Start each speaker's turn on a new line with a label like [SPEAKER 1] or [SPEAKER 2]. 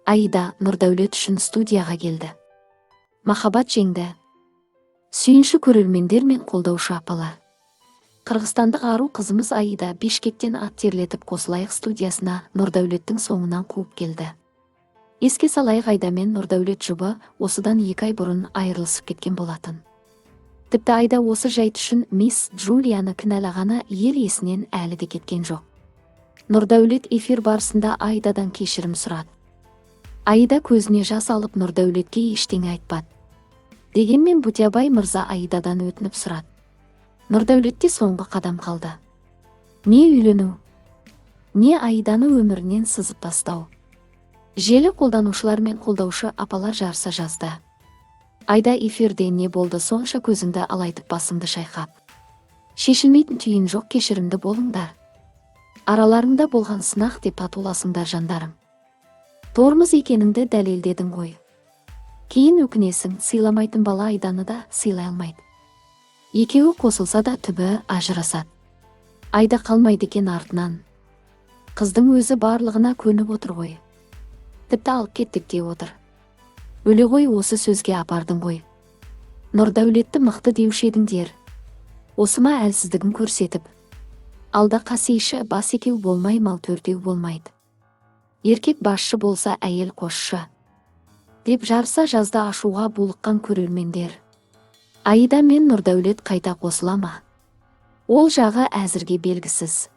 [SPEAKER 1] Аида Нұрдәулет үшін студияға келді. Махаббат жеңді. Сүйінші, көрермендер мен қолдаушы апалар! Қырғызстандық ару қызымыз Аида Бишкектен ат терлетіп, «Қосылайық» студиясына Нұрдәулеттің соңынан қуып келді. Еске салайық, Айда мен Нұрдәулет жұбы осыдан 2 ай бұрын айырылысып кеткен болатын. Тіпті Айда осы жайт үшін мисс Джулияны кінәлағаны ел есінен әлі де кеткен жоқ. Нұрдәулет эфир барысында Айдадан кешірім сұрады. Аида көзіне жас алып, Нұрдәулетке ештеңе айтпады. Дегенмен Бутябай мырза Аидадан өтініп сұрады. Нұрдәулетте соңғы қадам қалды: не үйлену, не Аиданы өмірінен сызып тастау. Желі қолданушылар мен қолдаушы апалар жарыса жазды: «Айда, эфирде не болды сонша көзіңді алайтып, басыңды шайқап? Шешілмейтін түйін жоқ, кешірімді болыңдар. Араларыңда болған сынақ деп татуласыңдар, жандарым. Тормоз екеніңді дәлелдедің ғой. Кейін өкінесің. Сыйламайтын бала Айданы да сыйлай алмайды. Екеуі қосылса да, түбі ажырасады. Айда қалмайды екен артынан. Қыздың өзі барлығына көніп отыр ғой. Тіпті алып кеттік те отыр. Өле ғой, осы сөзге апардың ғой. Нұрдәулетті мықты деуші едіңдер. Осы ма әлсіздігін көрсетіп? Алда қасейші, бас екеу болмай, мал төртеу болмайды. Еркек басшы болса, әйел қосшы», – деп жарыса жазды ашуға булыққан көрермендер. Аида мен Нұрдәулет қайта қосыла ма? Ол жағы әзірге белгісіз.